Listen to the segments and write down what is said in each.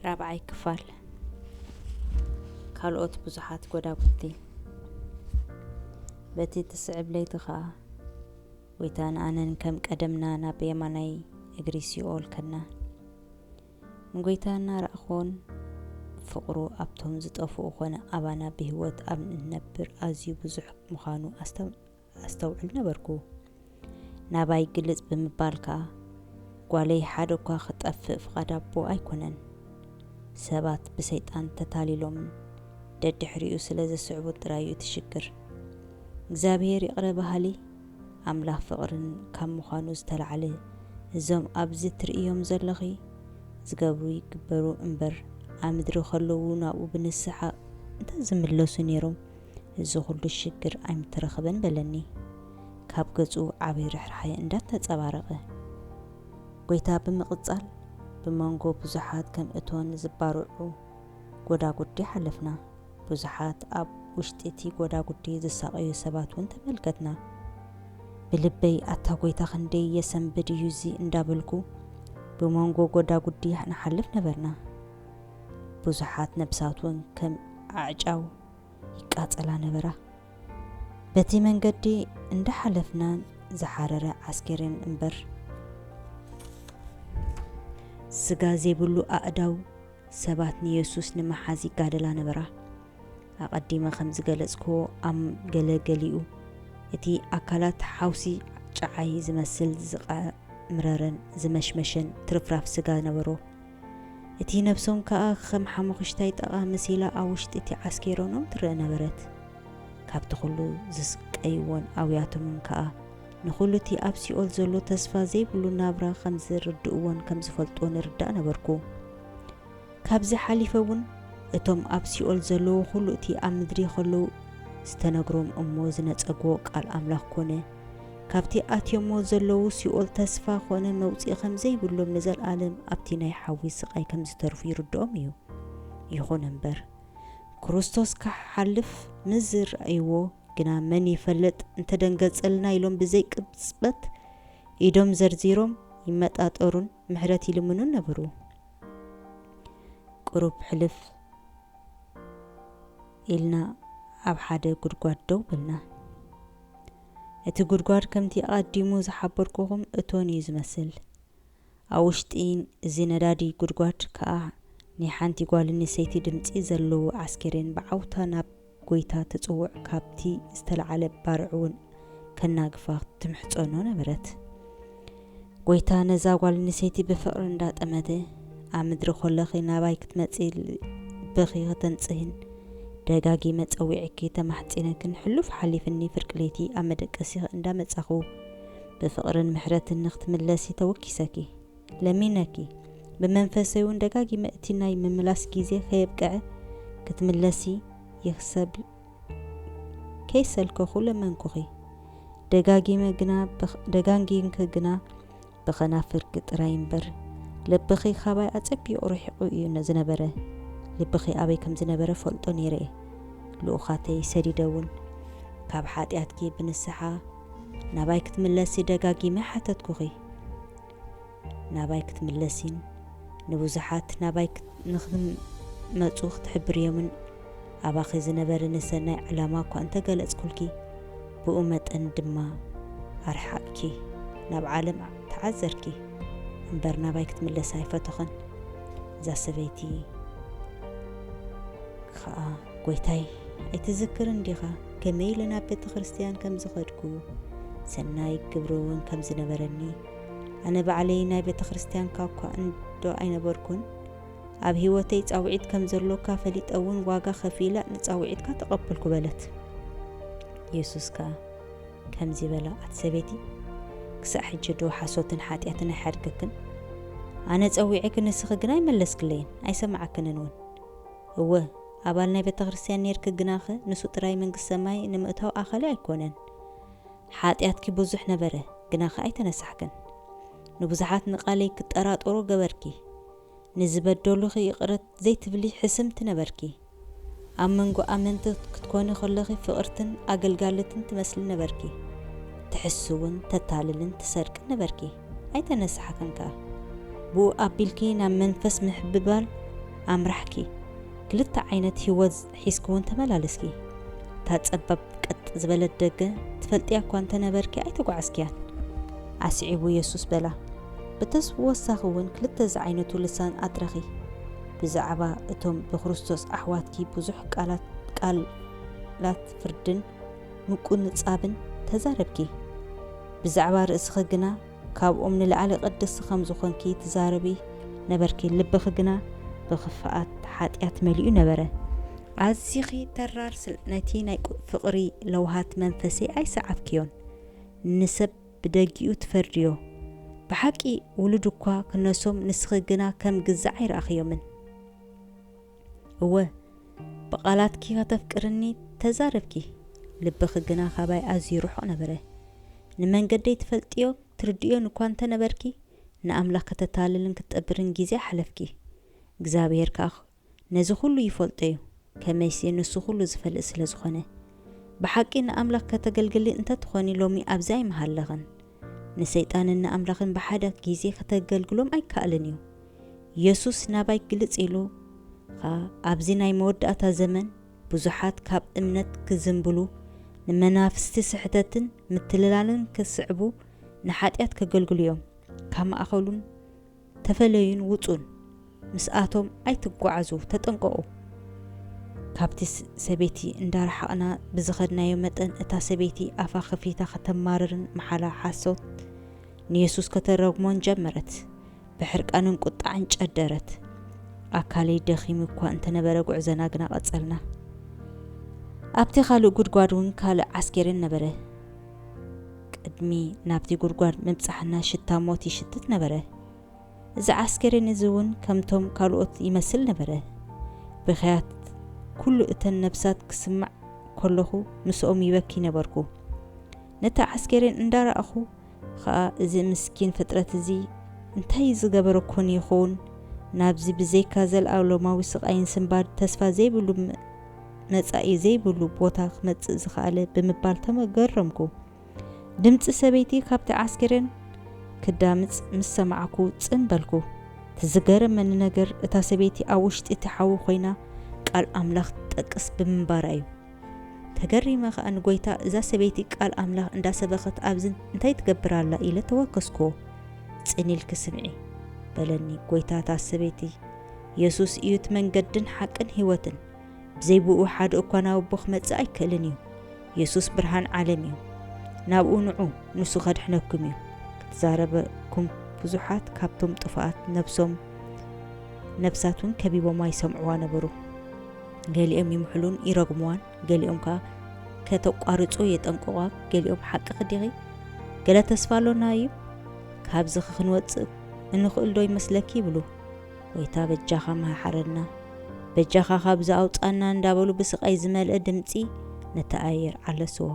ራብዓይ ክፋል። ካልኦት ብዙሓት ጎዳጉድቲ። በቲ ትስዕብ ለይቲ ኸኣ፣ ጎይታን ኣነን ከም ቀደምና ናብ የማናይ እግሪ ሲኦል ከድና። ንጎይታ እናረኣኹን ፍቕሩ ኣብቶም ዝጠፍኡ ኾነ ኣባና ብህይወት ኣብ እንነብር ኣዝዩ ብዙሕ ምዃኑ ኣስተ-፣ ኣስተውዕል ነበርኩ። ናባይ ግልጽ ብምባል ከኣ፣ ጓለይ ሓደ እኳ ክጠፍእ ፍቓድ ኣቦ ኣይኮነን። ሰባት ብሰይጣን ተታሊሎምን ደድሕሪኡ ስለ ዝስዕቡ ጥራይ እዩ እቲ ሽግር። እግዚኣብሔር ይቕረ በሃሊ ኣምላኽ ፍቕርን ካብ ምዃኑ ዝተላዕለ፣ እዞም ኣብዚ ትርእዮም ዘለኺ ዝገብሩ ይግበሩ እምበር፣ ኣብ ምድሪ ከለዉ ናብኡ ብንስሓ እንተ ዝምለሱ ነይሮም፣ እዚ ኹሉ ሽግር ኣይምተረኸበን በለኒ፣ ካብ ገጹ ዓቢ ርሕራሐ እንዳተጸባረቐ። ጎይታ ብምቕጻል፣ ብመንጎ ብዙሓት ከም እቶን ዝባርዑ ጎዳጉዲ ሓለፍና። ብዙሓት ኣብ ውሽጢ እቲ ጎዳጉዲ ዝሳቐዩ ሰባት እውን ተመልከትና። ብልበይ፣ "ኣታ ጎይታ፣ ክንደይ የሰንብድ እዩ እዚ!" እንዳበልኩ፣ ብመንጎ ጎዳጉዲ ንሓልፍ ነበርና። ብዙሓት ነብሳት እውን ከም ኣዕጫው ይቃጸላ ነበራ። በቲ መንገዲ እንዳሓለፍና ዝሓረረ ዓስኬሬን እምበር፣ ስጋ ዘይብሉ ኣእዳው ሰባት ንየሱስ ንምሓዝ ይጋደላ ነበራ። ኣቐዲመ ከም ዝገለጽክዎ፣ ኣብ ገለ ገሊኡ እቲ ኣካላት ሓውሲ ጨዓይ ዝመስል ዝቐምረረን ዝመሽመሸን ትርፍራፍ ስጋ ነበሮ። እቲ ነብሶም ከኣ ከም ሓሙኽሽታይ ጠቓ መሲላ ኣብ ውሽጢ እቲ ዓስኬሮኖም ትረአ ነበረት። ካብቲ ኹሉ ዝስቀይዎን ኣውያቶምን ከኣ ንኹሉ እቲ ኣብ ሲኦል ዘሎ ተስፋ ዘይብሉ ናብራ ከም ዝርድእዎን ከም ዝፈልጥዎ ንርዳእ ነበርኩ። ካብዚ ሓሊፈ እውን እቶም ኣብ ሲኦል ዘለዉ ኩሉ እቲ ኣብ ምድሪ ከለዉ ዝተነግሮም እሞ ዝነጸግዎ ቃል ኣምላኽ ኮነ፣ ካብቲ ኣትዮሞ ዘለዉ ሲኦል ተስፋ ኮነ መውጽኢ ከም ዘይብሎም ንዘለኣለም ኣብቲ ናይ ሓዊ ስቓይ ከም ዝተርፉ ይርድኦም እዩ። ይኹን እምበር፣ ክርስቶስ ክሓልፍ ምስ ዝረኣይዎ ግና መን ይፈልጥ እንተደንገጸልና ኢሎም ብዘይቅጽበት ኢዶም ዘርዚሮም ይመጣጠሩን ምሕረት ይልምኑን ነበሩ። ቁሩብ ሕልፍ ኢልና ኣብ ሓደ ጉድጓድ ደው በልና። እቲ ጉድጓድ ከምቲ ኣቐዲሙ ዝሓበርኩኹም እቶን እዩ ዝመስል። ኣብ ውሽጢ እዚ ነዳዲ ጉድጓድ ከኣ ናይ ሓንቲ ጓል ኣንስተይቲ ድምጺ ዘለዎ ዓስኬሬን ብዓውታ ናብ ጎይታ ትጽውዕ ካብቲ ዝተላዕለ ባርዕ እውን ከናግፋ ትምሕጸኖ ነበረት። ጎይታ ነዛ ጓል ኣንስተይቲ ብፍቕሪ እንዳጠመተ፣ "ኣብ ምድሪ ከለኺ ናባይ ክትመጺ ልብኺ ከተንጽህን፣ ደጋጊመ ጸዊዐኪ ተማሕጺነክን ሕሉፍ ሓሊፍኒ ፍርቂ ለይቲ ኣብ መደቀሲኺ እንዳመጻኹ ብፍቕርን ምሕረትን ንክትምለሲ ተወኪሰኪ፣ ለሚነኪ፣ ብመንፈሰይ እውን ደጋጊመ እቲ ናይ ምምላስ ግዜ ከየብቅዐ ክትምለሲ ይኽሰብ ከይሰልከኹ ለመንኩኺ። ደጋጊመ ግና ብኽ-፣ ደጋጊምኪ ግና ብኸናፍርኪ ጥራይ እምበር፣ ልብኺ ካባይ ኣጸቢቑ ርሒቑ እዩ ነ-፣ ዝነበረ። ልብኺ ኣበይ ከም ዝነበረ ፈልጦ ነይረ እየ። ልኡኻተይ ሰዲደ እውን ካብ ሓጢኣትኪ ብንስሓ ናባይ ክትምለሲ ደጋጊመ ሓተትኩኺ። ናባይ ክትምለሲን ንብዙሓት ናባይ ክት-፣ ንኽመጹ ክትሕብርዮምን ኣባኺ ዝነበረ ንሰናይ ዕላማ እኳ እንተገለጽኩልኪ፣ ብኡ መጠን ድማ ኣርሓቕኪ፣ ናብ ዓለም ተዓዘርኪ እምበር ናባይ ክትምለሲ ኣይፈተኽን። እዛ ሰበይቲ ከኣ፣ "ጎይታይ፣ ኣይትዝክርን ዲኻ ከመይ ኢለ ናብ ቤተ ክርስትያን ከም ዝኸድኩ፣ ሰናይ ግብሪ እውን ከም ዝነበረኒ? ኣነ ባዕለይ ናይ ቤተ ክርስትያንካ እኳ እንዶ ኣይነበርኩን፣ ኣብ ህይወተይ ጻውዒት ከም ዘሎካ ፈሊጠ እውን ዋጋ ከፊለ ንጻውዒትካ ተቐበልኩ" በለት። የሱስ ከኣ ከምዚ በላ፣ "ኣቲ ሰበይቲ፣ ክሳዕ ሕጂ ዶ ሓሶትን ሓጢኣትን ኣይሓድገክን? ኣነ ጸዊዐኪ፣ ንስኺ ግና ኣይመለስክለይን፣ ኣይሰማዕክንን እውን። እወ፣ ኣባል ናይ ቤተ ክርስትያን ኔርኪ፣ ግናኸ ንሱ ጥራይ መንግስቲ ሰማይ ንምእታው ኣኸሊ ኣይኮነን። ሓጢኣትኪ ብዙሕ ነበረ፣ ግናኸ ኣይተነሳሕክን። ንብዙሓት ንቓለይ ክጠራጠሩ ገበርኪ። ንዝበደሉኺ ይቕረት ዘይትብሊ ሕስምቲ ነበርኪ። ኣብ መንጎ ኣመንቲ ክትኮኒ ከለኺ ፍቕርትን ኣገልጋልትን ትመስሊ ነበርኪ። ትሕስውን ተታልልን ትሰርቅን ነበርኪ። ኣይተነሳሕክን ከኣ። ብኡ ኣቢልኪ ናብ መንፈስ ምሕብባል ኣምራሕኪ። ክልተ ዓይነት ህይወት ሒዝኪ እውን ተመላለስኪ። እታ ጸባብ ቀጥ ዝበለት ደገ ትፈልጥያ እኳ እንተነበርኪ ኣይተጓዓዝክያን። ኣስዒቡ የሱስ በላ፣ ብተወሳኺ እውን ክልተ ዝዓይነቱ ልሳን ኣጥረኺ። ብዛዕባ እቶም ብክርስቶስ ኣሕዋትኪ ብዙሕ ቃላት፣ ቃላት ፍርድን ምቁንጻብን ተዛረብኪ። ብዛዕባ ርእስኺ ግና ካብኦም ንላዕሊ ቅድስቲ ከም ዝኾንኪ ትዛረቢ ነበርኪ። ልብኺ ግና ብኽፍኣት ሓጢኣት መሊኡ ነበረ። ኣዚኺ ተራር ስለ ነቲ ናይ ቁ-፣ ፍቕሪ ለውሃት መንፈሰይ ኣይሰዓብክዮን። ንሰብ ብደጊኡ ትፈርድዮ። ብሓቂ ውሉድ እኳ ክነሶም፣ ንስኺ ግና ከም ግዛዕ ኣይረኣኽዮምን። እወ፣ ብቓላትኪ ከተፍቅርኒ ተዛረብኪ፣ ልብኺ ግና ካባይ ኣዝዩ ርሑቕ ነበረ። ንመንገደይ ትፈልጥዮ ትርድዮን እኳ እንተነበርኪ፣ ንኣምላኽ ከተታልልን ክትጠብርን ግዜ ኣሕለፍኪ። እግዚኣብሔር ከኣ ነዚ ኹሉ ይፈልጦ እዩ፣ ከመይሲ ንሱ ኹሉ ዝፈልጥ ስለ ዝኾነ። ብሓቂ ንኣምላኽ ከተገልግሊ እንተትኾኒ ሎሚ ኣብዚ ኣይምሃለኽን። ንሰይጣንን ንኣምላኽን ብሓደ ግዜ ከተገልግሎም ኣይከኣልን እዩ። የሱስ ናባይ ግልጽ ኢሉ ኸኣ፣ ኣብዚ ናይ መወዳእታ ዘመን ብዙሓት ካብ እምነት ክዝንብሉ፣ ንመናፍስቲ ስሕተትን ምትልላልን ክስዕቡ፣ ንሓጢኣት ከገልግሉ እዮም። ካብ ማእከሉን ተፈለዩን ውጹን። ምስኣቶም ኣይትጓዓዙ፣ ተጠንቀቑ። ካብቲ ስ-፣ ሰበይቲ እንዳረሓቕና ብዝኸድናዮ መጠን፣ እታ ሰበይቲ ኣፋ ከፊታ ከተማርርን መሓላ ሓሶት ንየሱስ ከተረጉሞን ጀመረት። ብሕርቃንን ቁጣዕን ጨደረት። ኣካለይ ደኺሙ እኳ እንተነበረ፣ ጉዕዞና ግና ቀጸልና። ኣብቲ ካልእ ጉድጓድ እውን ካልእ ዓስኬሬን ነበረ። ቅድሚ ናብቲ ጉድጓድ ምብጻሕና ሽታ ሞት ይሽትት ነበረ። እዚ ዓስከሬን እዚ እውን ከምቶም ካልኦት ይመስል ነበረ። ብኽያት ኩሉ እተን ነፍሳት ክስማዕ ከለኹ ምስኦም ይበኪ ነበርኩ። ነቲ ዓስከሬን እንዳረኣኹ ኸኣ፣ እዚ ምስኪን ፍጥረት እዚ እንታይ ዝገበረ ኮን ይኸውን? ናብዚ ብዘይካ ዘለኣለማዊ ስቓይን ስንባድ ተስፋ ዘይብሉ መ-፣ መጻኢ ዘይብሉ ቦታ ክመጽእ ዝኸኣለ ብምባል ተገረምኩ። ድምጺ ሰበይቲ ካብቲ ዓስከሬን ክዳምጽ ምስ ሰማዕኩ ጽን በልኩ። እቲ ዝገረመኒ ነገር፣ እታ ሰበይቲ ኣብ ውሽጢ እቲ ሓዊ ኮይና ቃል ኣምላኽ ትጠቅስ ብምንባራ እዩ። ተገሪመ ኸኣ ንጎይታ፣ "እዛ ሰበይቲ ቃል ኣምላኽ እንዳሰበኸት ኣብዚ እንታይ ትገብር ኣላ?" ኢለ ተወከስኩዎ። "ጽን ኢልኪ ስምዒ" በለኒ። ጎይታ፣ እታ ሰበይቲ፣ "የሱስ እዩ እቲ መንገድን ሓቅን ህይወትን። ብዘይ ብኡ ሓደ እኳ ናብ ኣቦ ክመጽእ ኣይክእልን እዩ። የሱስ ብርሃን ዓለም እዩ። ናብኡ ንዑ፣ ንሱ ከድሕነኩም እዩ። ክትዛረበኩም ብዙሓት ካብቶም ጥፉኣት ነፍሶም፣ ነፍሳት እውን ከቢቦማ ይሰምዕዋ ነበሩ። ገሊኦም ይምሕሉን ይረግምዋን፣ ገሊኦም ከኣ ከተቋርጹ የጠንቅቑዋ፣ ገሊኦም ሓቅኺ ዲኺ? ገለ ተስፋ ኣሎና እዩ? ካብዚ ክንወጽእ እንኽእል ዶ ይመስለኪ?" ይብሉ። ጎይታ በጃኻ መሓረና፣ በጃኻ ካብዚ ኣውጻና እንዳበሉ ብስቓይ ዝመልአ ድምጺ ነቲ ኣየር ዓለስዎ።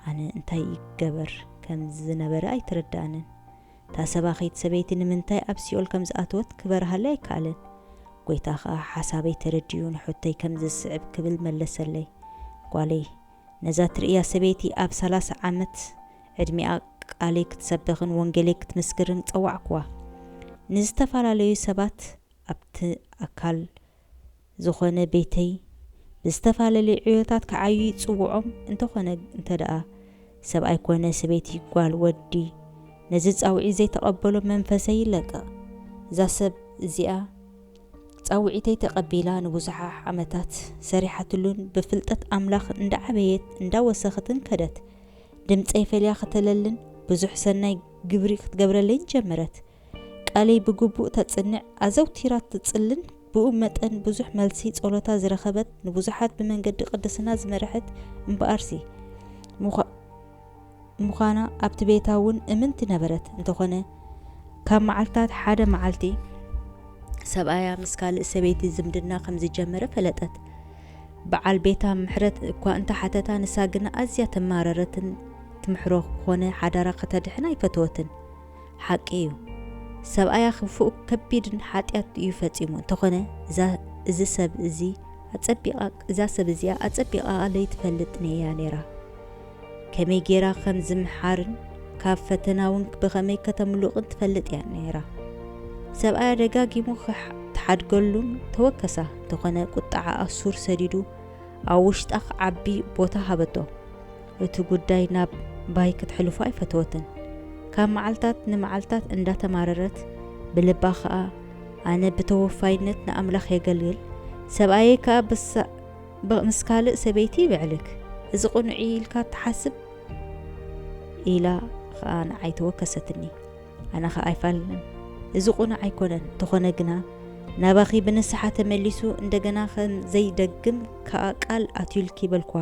ኣነ እንታይ ይገበር ከም ዝነበረ ኣይተረድኣንን። እታ ሰባኺት ሰበይቲ ንምንታይ ኣብ ሲኦል ከም ዝኣተወት ክበርሃለይ ኣይከኣለን። ጎይታ ኸኣ ሓሳበይ ተረዲኡ ንሕቶይ ከም ዝስዕብ ክብል መለሰለይ። ጓለይ፣ ነዛ ትርእያ ሰበይቲ ኣብ ሰላሳ ዓመት ዕድሚኣ ቃለይ ክትሰብኽን ወንጌለይ ክትምስክርን ጸዋዕኩዋ። ንዝተፈላለዩ ሰባት ኣብቲ ኣካል ዝኾነ ቤተይ ብዝተፈላለዩ ዕዮታት ክዓዩ ይጽውዖም። እንተኾነ እንተ ደኣ ሰብኣይ ኮነ ሰበይቲ፣ ጓል፣ ወዲ፣ ነዚ ጻውዒት ዘይተቐበሎ መንፈሰይ ይለቅቕ። እዛ ሰብ እዚኣ ጻውዒተይ ተቐቢላ ንብዙሓ ዓመታት ሰሪሓትሉን ብፍልጠት ኣምላኽ እንዳዓበየት እንዳወሰኸትን ከደት። ድምጸይ ፈልያ ከተለልን ብዙሕ ሰናይ ግብሪ ክትገብረለይን ጀመረት። ቃለይ ብግቡእ ተጽንዕ፣ ኣዘውቲራ ትጽልን፣ ብኡ መጠን ብዙሕ መልሲ ጸሎታ ዝረኸበት፣ ንብዙሓት ብመንገዲ ቅድስና ዝመርሐት እምበኣርሲ፣ ምዃ-፣ ምዃና ኣብቲ ቤታ እውን እምንቲ ነበረት። እንተኾነ፣ ካብ መዓልታት ሓደ መዓልቲ፣ ሰብኣያ ምስ ካልእ ሰበይቲ ዝምድና ከም ዝጀመረ ፈለጠት። በዓል ቤታ ምሕረት እኳ እንተሓተታ፣ ንሳ ግና ኣዝያ ተማረረትን ትምሕሮ ኮነ ሓዳራ ከተድሕን ኣይፈተወትን። ሓቂ እዩ፣ ሰብኣያ ክፉእ ከቢድን ሓጢኣት እዩ ፈጺሙ። እንተኾነ፣ እዛ፣ እዚ ሰብ እዚ ኣጸቢቓ፣ እዛ ሰብ እዚኣ ኣጸቢቓ ለይትፈልጥ ነያ ነይራ። ከመይ ጌራ ከም ዝምሓርን ካብ ፈተና እውን ብኸመይ ከተምልቕን ትፈልጥ እያ ነይራ። ሰብኣያ ደጋጊሙ ክሕ-፣ ሓድገሉን ተወከሳ። እንተኾነ ቁጥዓ ኣሱር ሰዲዱ ኣብ ውሽጣ ክዓቢ ቦታ ሃበቶ። እቲ ጉዳይ ናብ ባይ ክትሕልፎ ኣይፈተወትን። ካብ መዓልታት ንመዓልታት እንዳተማረረት ብልባ ኸኣ ኣነ ብተወፋይነት ንኣምላኽ የገልግል፣ ሰብኣየይ ከኣ ብሳ-፣ ብ-፣ ምስ ካልእ ሰበይቲ ይብዕልክ፣ እዚ ቅኑዕ እዩ ኢልካ ትሓስብ? ኢላ ኸኣ ንዓይ ተወከሰትኒ። ኣነ ኸኣ ኣይፋልን፣ እዚ ቅኑዕ ኣይኮነን። እንተኾነ ግና ናባኺ ብንስሓ ተመሊሱ እንደገና ከም ዘይደግም ከኣ ቃል ኣትዩልኪ በልኳ።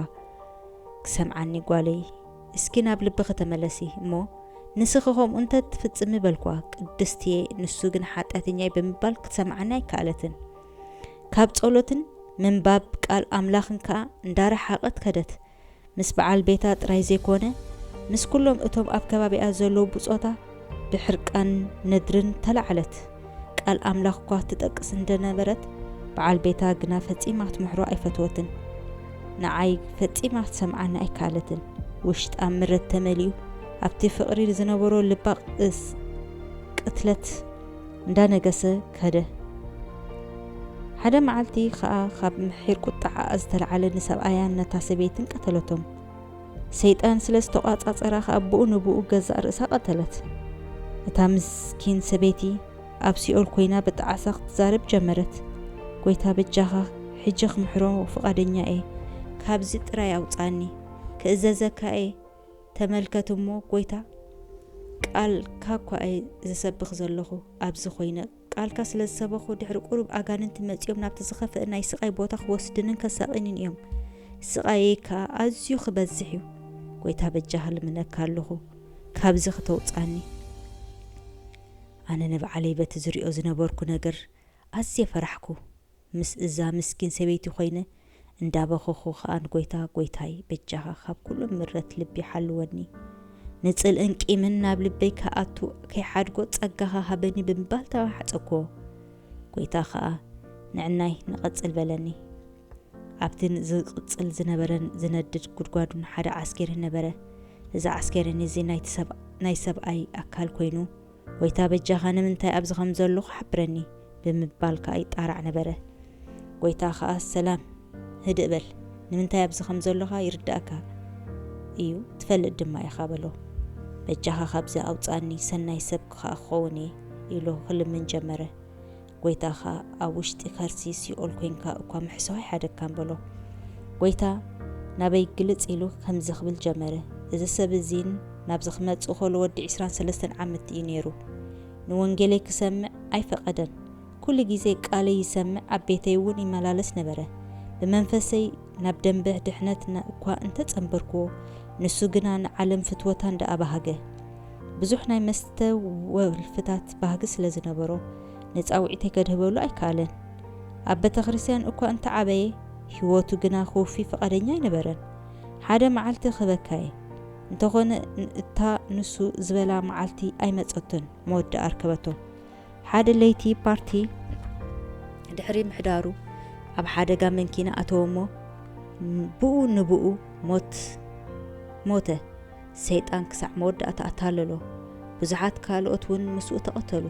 ክሰምዓኒ ጓለይ፣ እስኪ ናብ ልብኺ ተመለሲ እሞ ንስኺ ከምኡ እንተ ትፍጽሚ በልኳ። ቅድስቲየ፣ ንሱ ግን ሓጢኣተኛይ ብምባል ክትሰምዓኒ ኣይከኣለትን። ካብ ጸሎትን ምንባብ ቃል ኣምላኽን ከኣ እንዳረሓቐት ከደት። ምስ በዓል ቤታ ጥራይ ዘይኮነ፣ ምስ ኩሎም እቶም ኣብ ከባቢኣ ዘለዉ ብጾታ ብሕርቃን ነድርን ተላዕለት። ቃል ኣምላኽ እኳ ትጠቅስ እንደነበረት፣ በዓል ቤታ ግና ፈጺማ ክትምሕሮ ኣይፈተወትን። ንዓይ ፈጺማ ክትሰምዓኒ ኣይከኣለትን። ውሽጣ ምረት ተመሊኡ፣ ኣብቲ ፍቕሪ ዝነበሮ ልባ ቅስ-፣ ቅትለት እንዳነገሰ ከደ። ሓደ መዓልቲ ኸኣ ካብ ምሒር ቁጥዓኣ ዝተላዕለ ንሰብኣያን ነታ ሰበይትን ቀተለቶም። ሰይጣን ስለ ዝተቋጻጸራ ኸኣ ብኡ ንብኡ ገዛእ ርእሳ ቀተለት። እታ ምስኪን ሰበይቲ ኣብ ሲኦል ኮይና ብጣዕሳ ክትዛረብ ጀመረት። ጎይታ በጃኻ፣ ሕጂ ክምሕሮ ፍቓደኛ እየ። ካብዚ ጥራይ ኣውጻኒ። ክእዘዘካ እየ። ተመልከት እሞ ጎይታ፣ ቃልካ እኳ እየ ዝሰብኽ ዘለኹ። ኣብዚ ኮይነ ቃልካ ስለ ዝሰበኹ፣ ድሕሪ ቁሩብ ኣጋንንቲ መጺኦም ናብቲ ዝኸፍአ ናይ ስቓይ ቦታ ክወስድንን ከሳቕዩንን እዮም። ስቓየይ ከኣ ኣዝዩ ክበዝሕ እዩ። ጎይታ በጃኻ ልምነካ ኣለኹ፣ ካብዚ ክተውጻኒ። ኣነ ንባዕለይ በቲ ዝሪኦ ዝነበርኩ ነገር ኣዝየ ፈራሕኩ። ምስ እዛ ምስኪን ሰበይቲ ኮይነ እንዳበኸኹ ኸኣ ንጎይታ፣ ጎይታይ በጃኻ ካብ ኩሉ ምረት ልቢ ሓልወኒ። ንጽልእን ቂምን ናብ ልበይ ክኣቱ ከይሓድጎ ጸጋኻ ሃበኒ ብምባል ተማሕጸኩዎ። ጎይታ ኸኣ ንዕናይ ንቐጽል በለኒ። ኣብቲ ዝቕጽል ዝነበረን ዝነድድ ጉድጓዱን ሓደ ዓስኬሪ ነበረ። እዚ ዓስኬሪ እዚ ናይቲ ሰብ-፣ ናይ ሰብኣይ ኣካል ኮይኑ፣ ጎይታ በጃኻ ንምንታይ ኣብዚ ከም ዘለኹ ሓብረኒ ብምባል ከኣ ይጣራዕ ነበረ። ጎይታ ከኣ ሰላም፣ ህድእ በል፣ ንምንታይ ኣብዚ ከም ዘለኻ ይርዳእካ እዩ፣ ትፈልጥ ድማ ኢኻ በሎ። በጃኻ ካብዚ ኣውጻኒ፣ ሰናይ ሰብ ከኣ ክኸውን እየ ኢሉ ክልምን ጀመረ። ጎይታ ከኣ ኣብ ውሽጢ ከርሲ ሲኦል ኮይንካ እኳ ምሕሳው ኣይሓደግካን በሎ። ጎይታ ናበይ ግልጽ ኢሉ ከምዚ ክብል ጀመረ፣ እዚ ሰብ እዚን ናብዚ ክመጽእ ከሎ ወዲ ዕስራን ሰለስተን ዓመት እዩ ነይሩ። ንወንጌለይ ክሰምዕ ኣይፈቐደን። ኩሉ ግዜ ቃለይ ይሰምዕ፣ ኣብ ቤተይ እውን ይመላለስ ነበረ። ብመንፈሰይ ናብ ደንበ ድሕነት እኳ እንተጸንበርክዎ፣ ንሱ ግና ንዓለም ፍትወታ እንዳኣባሃገ። ብዙሕ ናይ መስተ ወልፍታት ባህጊ ስለ ዝነበሮ፣ ንጻውዒተይ ከድህበሉ ኣይከኣለን። ኣብ ቤተ ክርስቲያን እኳ እንተዓበየ፣ ህይወቱ ግና ክውፊ ፍቓደኛ ኣይነበረን። ሓደ መዓልቲ ክህበካየ። እንተኾነ፣ እታ ንሱ ዝበላ መዓልቲ ኣይመጸቶን፣ መወዳኣ ኣርከበቶ። ሓደ ለይቲ ፓርቲ ድሕሪ ምሕዳሩ፣ ኣብ ሓደጋ መንኪና ኣተወ እሞ፣ ብኡ ንብኡ ሞት ሞተ። ሰይጣን ክሳዕ መወዳእታ ኣታለሎ። ብዙሓት ካልኦት እውን ምስኡ ተቐተሉ።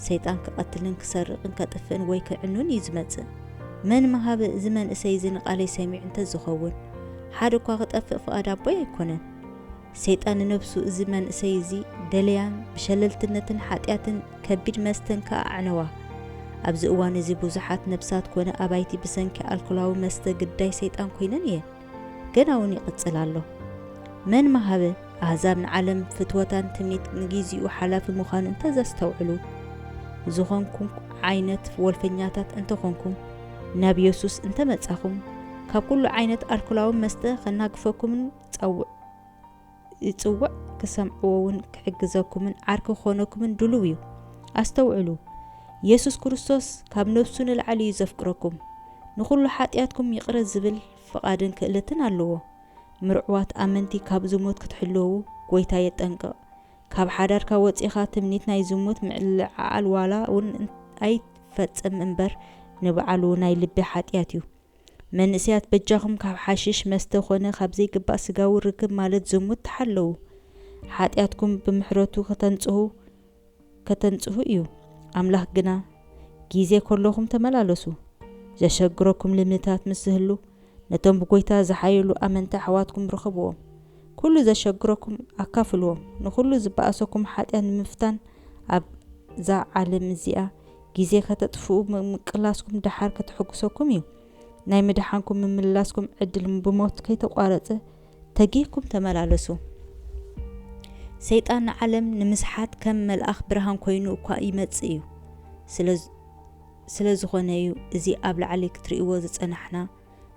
ሰይጣን ክቐትልን ክሰርቕን ከጥፍእን ወይ ክዕኑን እዩ ዝመጽእ። መን ምሃበ እዚ መንእሰይ እዚ ንቓለይ ሰሚዑ እንተ ዝኸውን፣ ሓደ እኳ ክጠፍእ ፍቓድ ኣቦይ ኣይኮነን። ሰይጣን ንነብሱ እዚ መንእሰይ እዚ ደለያን ብሸለልትነትን ሓጢኣትን ከቢድ መስተን ከኣ ኣዕነዋ። ኣብዚ እዋን እዚ ብዙሓት ነብሳት ኮነ ኣባይቲ ብሰንኪ ኣልኮላዊ መስተ ግዳይ ሰይጣን ኮይነን እየን። ገና እውን ይቕጽል ኣሎ። መን ምሃበ ኣህዛብ ንዓለም ፍትወታን ትምኒት ንጊዜኡ ሓላፊ ምዃኑ እንተ ዘስተውዕሉ፣ ዝኾንኩም ዓይነት ወልፈኛታት እንተኾንኩም፣ ናብ የሱስ እንተ መጻኹም፣ ካብ ኩሉ ዓይነት ኣልኮላዊ መስተ ከናግፈኩምን ጸውዕ-፣ ይጽውዕ፣ ክሰምዕዎ እውን ክሕግዘኩምን ዓርኪ ክኾነኩምን ድሉው እዩ። ኣስተውዕሉ፣ የሱስ ክርስቶስ ካብ ነብሱ ንላዕሊ እዩ ዘፍቅረኩም። ንኹሉ ሓጢኣትኩም ይቕረ ዝብል ፍቓድን ክእለትን ኣለዎ። ምርዑዋት ኣመንቲ ካብ ዝሙት ክትሕለዉ ጐይታ የጠንቅቕ። ካብ ሓዳርካ ወጺኻ ትምኒት ናይ ዝሙት ምልዕዓል ዋላ እውን ኣይትፈጽም እምበር፣ ንባዕሉ ናይ ልቢ ሓጢኣት እዩ። መንእሰያት በጃኹም ካብ ሓሽሽ መስተ ኾነ ካብ ዘይግባእ ስጋዊ ርክብ ማለት ዝሙት ተሓለዉ። ሓጢኣትኩም ብምሕረቱ ከተንጽሁ፣ ከተንጽሁ እዩ። ኣምላኽ ግና ግዜ ከለኹም ተመላለሱ። ዘሸግረኩም ልምድታት ምስ ዝህሉ፣ ነቶም ብጎይታ ዝሓየሉ ኣመንቲ ኣሕዋትኩም ርኸብዎም። ኩሉ ዘሸግረኩም ኣካፍልዎም። ንኹሉ ዝበኣሰኩም ሓጢኣት ንምፍታን ኣብዛ ዓለም እዚኣ ግዜ ከተጥፍኡ ምቅላስኩም ደሓር ከተሐጉሰኩም እዩ። ናይ ምድሓንኩም ምምላስኩም ዕድል ብሞት ከይተቋረጸ ተጊህኩም ተመላለሱ። ሰይጣን ንዓለም ንምስሓት ከም መልኣኽ ብርሃን ኮይኑ እኳ ይመጽእ እዩ። ስለ ስለ ዝኾነ እዩ እዚ ኣብ ላዕሊ ክትርእይዎ ዝጸናሕና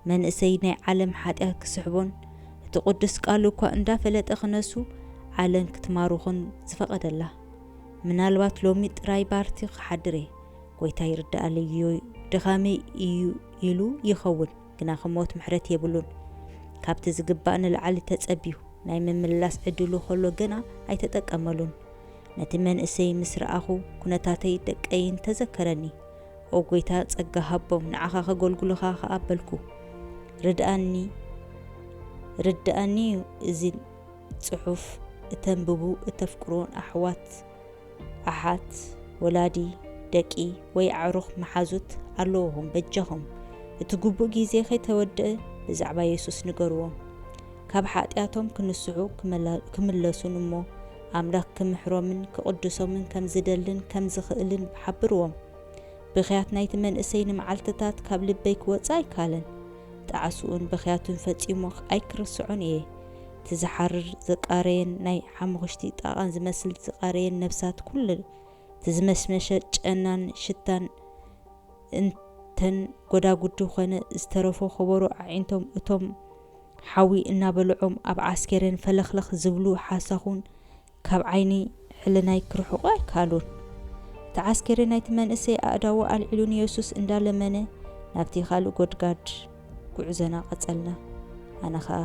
መንእሰይ ናይ ዓለም ሓጢኣት ክስሕቦን እቲ ቅዱስ ቃሉ እኳ እንዳፈለጠ ክነሱ ዓለም ክትማርኹን ዝፈቐደላ። ምናልባት ሎሚ ጥራይ ባርቲ ክሓድር እየ፣ ጎይታ ይርዳኣለይ እዩ፣ ድኻመይ እዩ ኢሉ ይኸውን፣ ግና ክሞት ምሕረት የብሉን። ካብቲ ዝግባእ ንላዕሊ ተጸብዩ ናይ ምምላስ ዕድሉ ከሎ ግና ኣይተጠቀመሉን። ነቲ መንእሰይ ምስ ረኣኹ ኩነታተይ ደቀይን ተዘከረኒ። ኦ ጎይታ ጸጋ ሃቦም ንዓኻ ከገልግሉኻ ከኣ በልኩ። ርድኣኒ ርድኣኒ እዩ እዚ ጽሑፍ እተንብቡ እተፍቅሩን ኣሕዋት ኣሓት ወላዲ ደቂ ወይ ኣዕሩኽ መሓዙት ኣለውኹም በጃኹም እቲ ግቡእ ግዜ ከይተወደአ ብዛዕባ የሱስ ንገርዎም። ካብ ሓጢኣቶም ክንስሑ ክምለሱን እሞ ኣምላኽ ክምሕሮምን ክቕድሶምን ከም ዝደልን ከም ዝኽእልን ሓብርዎም። ብኽያት ናይቲ መንእሰይ ንመዓልትታት ካብ ልበይ ክወጽእ ኣይከኣለን። ጣዕስኡን ብኽያቱን ፈጺሙ ኣይክርስዖን እየ። እቲ ዝሓርር ዝቃረየን ናይ ሓሙኽሽቲ ጣቓን ዝመስል ዝቃረየን ነፍሳት ኩሉ እቲ ዝመስመሸ ጨናን ሽታን እንተን ጎዳጉዲ ኾነ ዝተረፎ ከበሮ ኣዒንቶም እቶም ሓዊ እናበልዖም ኣብ ዓስኬረን ፈለኽለኽ ዝብሉ ሓሳኹን ካብ ዓይኒ ሕልናይ ክርሕቑ ኣይከኣሉን። እቲ ዓስኬሪ ናይቲ መንእሰይ ኣእዳዉ ኣልዒሉ ንየሱስ እንዳለመነ ናብቲ ካልእ ጎድጋድ ጉዕዞና ቀጸልና። ኣነ ኸኣ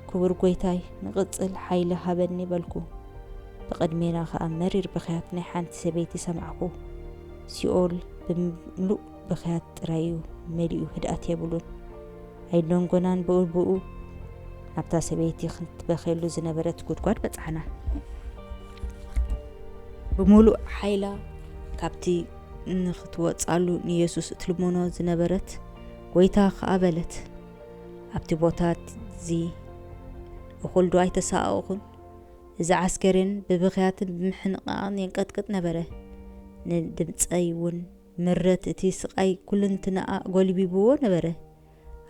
ክቡር ጎይታይ ንቕጽል ሓይሊ ሃበኒ በልኩ። ብቕድሜና ኸኣ መሪር ብኽያት ናይ ሓንቲ ሰበይቲ ሰማዕኩ። ሲኦል ብምሉእ ብኽያት ጥራይ እዩ መሊኡ፣ ህድኣት የብሉን። ኣይደንጎናን ብኡ ብኡ ናብታ ሰበይቲ ክትበኽየሉ ዝነበረት ጉድጓድ በጻሕና። ብምሉእ ሓይላ ካብቲ ንኽትወጻሉ ንየሱስ እትልምኖ ዝነበረት፣ ጎይታ ከኣ በለት፣ ኣብቲ ቦታ እዚ እኹል ዶ ኣይተሳቐቕኩን? እዚ ዓስከሬን ብብኽያትን ብምሕንቓቕን የንቀጥቅጥ ነበረ። ንድምጸይ እውን ምረት እቲ ስቓይ ኩልንትናኣ ጎልቢብዎ ነበረ።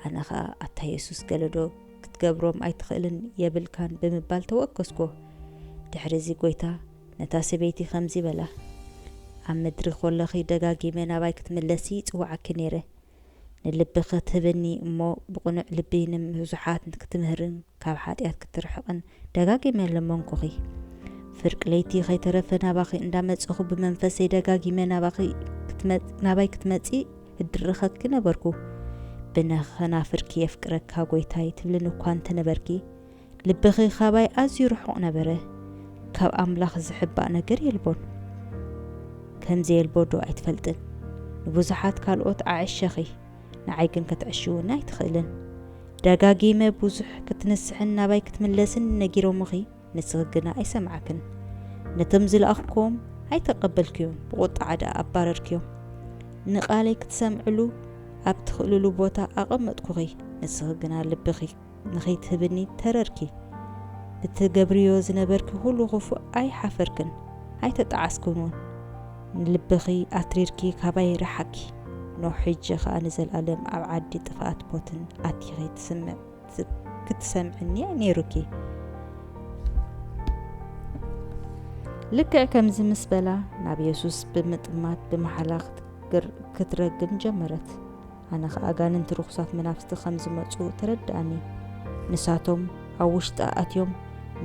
ኣነ ኸኣ ኣታ የሱስ ገለዶ ክትገብሮም ኣይትኽእልን የብልካን ብምባል ተወከስኩ። ድሕሪ እዚ ጎይታ ነታ ሰበይቲ ከምዚ በላ፣ ኣብ ምድሪ ኮለኺ ደጋጊመ ናባይ ክትምለሲ ይጽውዓኪ ነይረ። ንልብኺ ትህብኒ እሞ ብቕኑዕ ልቢ ንብዙሓት ክትምህርን ካብ ሓጢኣት ክትርሕቕን ደጋጊመ ለመንኩኺ። ፍርቂ ለይቲ ኸይተረፈ ናባኺ እንዳመጸኹ ብመንፈሰይ ደጋጊመ ናባኺ ክትመጽ-፣ ናባይ ክትመጺ እድርኸኪ ነበርኩ። ብነኸናፍርኪ የፍቅረካ ጎይታይ ትብልኒ እኳ እንተነበርኪ፣ ልብኺ ካባይ ኣዝዩ ርሑቕ ነበረ። ካብ ኣምላኽ ዝሕባእ ነገር የልቦን። ከም ዘየልቦ ዶ ኣይትፈልጥን? ንብዙሓት ካልኦት ኣዕሸኺ፣ ንዓይ ግን ከተዕሽውኒ ኣይትኽእልን። ደጋጊመ ብዙሕ ክትንስሕን ናባይ ክትምለስን ነጊሮምኺ፣ ንስኺ ግና ኣይሰማዕክን። ነቶም ዝለኣኽክዎም ኣይተቐበልክዮም፣ ብቑጥዓ ደኣ ኣባረርክዮም። ንቓለይ ክትሰምዕሉ ኣብ ትኽእልሉ ቦታ ኣቐመጥኩኺ፣ ንስኺ ግና ልብኺ ንኸይትህብኒ ተረርኪ። ብትገብርዮ ዝነበርኪ ኩሉ ክፉእ ኣይሓፈርክን፣ ኣይተጣዓስክን እውን። ንልብኺ ኣትሪርኪ ካባይ ረሓቂ። ኖሕ ሕጂ ኸኣ ንዘለኣለም ኣብ ዓዲ ጥፍኣት ቦትን ኣቲኺ ትስምዕ-፣ ክትሰምዕኒ ነይሩኪ። ልክዕ ከምዚ ምስ በላ፣ ናብ የሱስ ብምጥማት ብመሓላ ክትግር-፣ ክትረግም ጀመረት። ኣነ ኸኣ ኣጋንንቲ ርኹሳት መናፍስቲ ከም ዝመጹ ተረድኣኒ። ንሳቶም ኣብ ውሽጣ ኣትዮም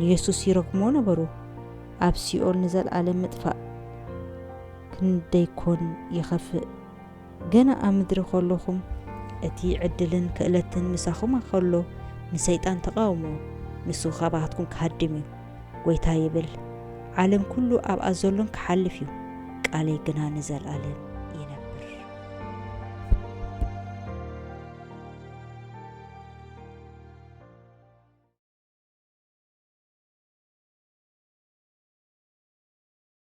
ንየሱስ ይረግምዎ ነበሩ። ኣብ ሲኦል ንዘለኣለም ምጥፋእ ክንደይ ኮን ይኸፍእ። ገና ኣብ ምድሪ ከለኹም እቲ ዕድልን ክእለትን ምሳኹም ከሎ ንሰይጣን ተቓውሞ፣ ንሱ ካባኻትኩም ክሃድም እዩ። ጎይታ ይብል፣ ዓለም ኩሉ ኣብኣ ዘሎን ክሓልፍ እዩ፣ ቃለይ ግና ንዘለኣለም